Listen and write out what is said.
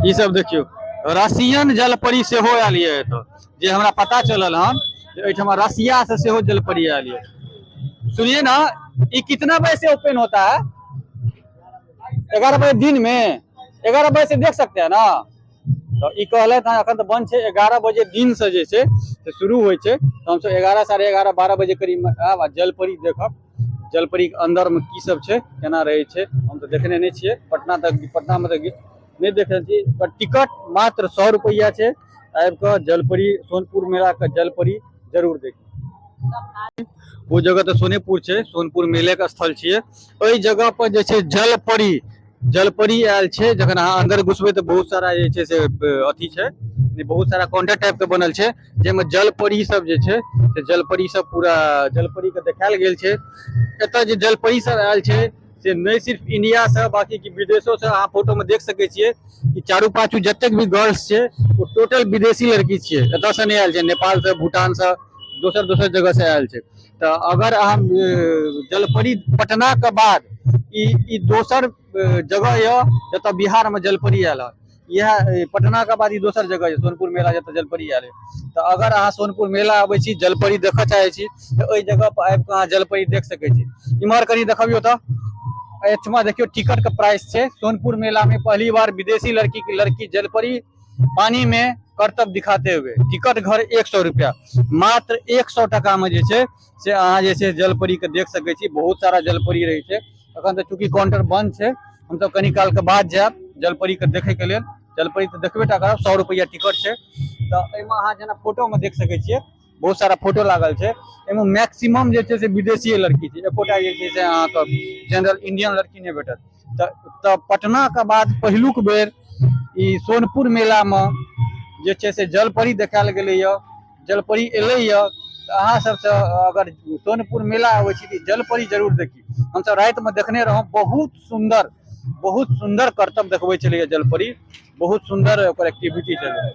ई सब देखियौ, रसियन जलपरी सेहो आयल यऽ एतऽ, जे हमरा पता चलल हन जे एहिठमा रसिया से सेहो जलपरी आयल यऽ। सुनिए ना, ई कितना बजे से ओपन होता है? 11 बजे दिन में? 11 बजे से देख सकते हैं ना? तऽ ई कहलथि हँ, एखन तऽ बंद छै, 11 बजे दिन से जे छै से शुरू होइ छै। तऽ हमसब 11, 11:30, 12 बजे करीब मे आयब आ जलपरी देखब। जलपरी के अंदर मे की सब छै, केना रहै छै, हम तऽ देखने नहि छियै। पटना तक, पटना मे तऽ नहि देखने छी। पर टिकट मात्र 100 रुपैआ छै। आबि कऽ जलपरी, सोनपुर मेला के जलपरी जरूर देखी। ओ जगह तऽ सोनेपुर छै, सोनपुर मेले के स्थल छियै। ओहि जगह पर जे छै जलपरी, जलपरी आयल छै। जखन अहाँ अंदर घुसबै तऽ बहुत सारा जे छै से अथी छै, बहुत सारा काउंटर टाइप के बनल छै, जाहिमे जलपरी सब जे छै से जलपरी सब पूरा जलपरी के देखायल गेल छै। एतऽ जे जलपरी सब आयल छै से नहि सिर्फ इंडिया से, बाकी की विदेशो से। अहाँ फोटो में देख सकै छियै कि चारू पाँचू जतेक भी गर्ल्स छै, ओ टोटल विदेशी लड़की छियै, एतऽ से नहि आयल छै। नेपाल से, भूटान से, दोसर दोसर जगह से आयल छै। तऽ अगर अहाँ जलपरी, पटना के बाद ई ई दोसर जगह यऽ जतऽ बिहार में जलपरी आयल हन। इएह पटना के बाद ई दोसर जगह यऽ सोनपुर मेला, जतऽ जलपरी आयल यऽ। तऽ अगर अहाँ सोनपुर मेला अबै छी, जलपरी देखऽ चाहै छी, तऽ एहि जगह पर आबि कऽ अहाँ जलपरी देख सकै छी। इम्हर कनि देखबियौ तऽ एहिठमा देखियौ, टिकट के प्राइस छै। सोनपुर मेला में पहली बार विदेशी लड़की की लड़की जलपरी पानी में करतब दिखाते हुए, टिकट घर 100 रुपया। मात्र 100 टका में जे छै से अहाँ जे छै जलपरी के देख सकै छी। बहुत सारा जलपरी रहै छै। अखन तऽ चूँकि काउंटर बंद छै, हमसब कनी काल के बाद जायब जलपरी के देखे के लेल। जलपरी तऽ देखबे टा करब। 100 रुपैआ टिकट छै। तऽ एहिमे अहाँ जेना फोटो मे देख सकै छियै, बहुत सारा फोटो लागल छै। एहिमे मैक्सिमम जे छै से विदेशी लड़की छै, एकोटा जे छै से अहाँके जनरल इंडियन लड़की नहि भेटत। तऽ पटना के बाद पहिलुक बेर ई सोनपुर मेला मे जे छै से जलपरी देखायल गेलैया, जलपरी एलैया। तऽ अहाँ सबसँ अगर सोनपुर मेला आबै छी तऽ जलपरी जरूर देखी। हमसब रातिमे देखने रहौं, बहुत सुन्दर, बहुत सुन्दर करतब देखबै छलैया जलपरी, बहुत सुन्दर ओकर एक्टिविटी छलै।